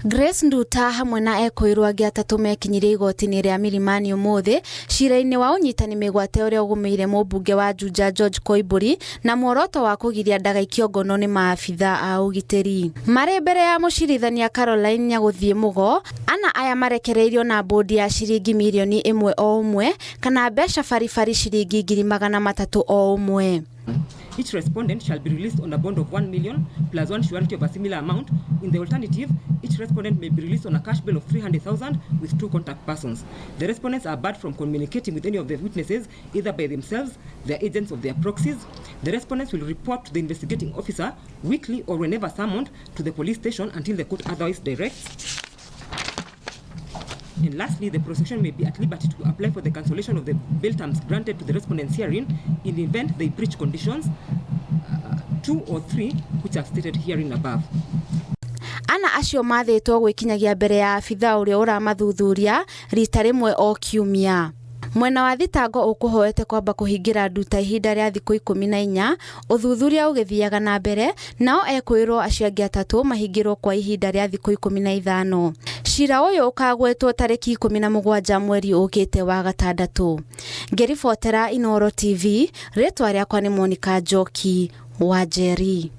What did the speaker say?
Grace Nduta hamwe na ekũĩrwo angĩ atatũ mekinyirie igoti-inĩ rĩa Milimani ũmũthĩ cira-inĩ wa ũnyitani mĩgwate ũrĩa ũgũmĩire mũmbunge wa Juja George Koimbũri na muoroto wa kũgiria ndagaikio ngono nĩ maabitha a ũgitĩri. Marĩ mbere ya mũcirithania Caroline Nyagũthiĩ Mũgo, ana aya marekereirio na mbũndi ya ciringi mirioni ĩmwe o ũmwe kana mbeca baribari ciringi 300,000 o ũmwe. Each respondent shall be released on a bond of 1 million plus one surety of a similar amount. In the alternative, each respondent may be released on a cash bail of 300,000 with 2 contact persons. The respondents are barred from communicating with any of the witnesses, either by themselves, their agents, or their proxies. The respondents will report to the investigating officer weekly or whenever summoned to the police station until the court otherwise directs. And lastly, the prosecution may be at liberty to apply for the cancellation of the bail terms granted to the respondents herein in the event they breach conditions 2 or 3 which are stated herein above. Ana acio mathĩtwo gwĩkinyagia mbere ya abitha ũrĩa ũramathuthuria rita rĩmwe o kiumia. Mwena wa thitango ũkũhoete kwamba kũhingĩra Nduta ihinda rĩa thikũ 14 ũthuthuria ũgĩthiaga na mbere, nao ekũĩrwo acio angĩ atatũ mahingĩrwo kwa ihinda rĩa thikũ 15. Cira ũyũ ũkagwetwo tarĩki 17 mweri ũkĩte wa gatandatũ. Ngĩribotera Inooro TV, rĩtwa rĩakwa nĩ Monica Njoki wa Njeri.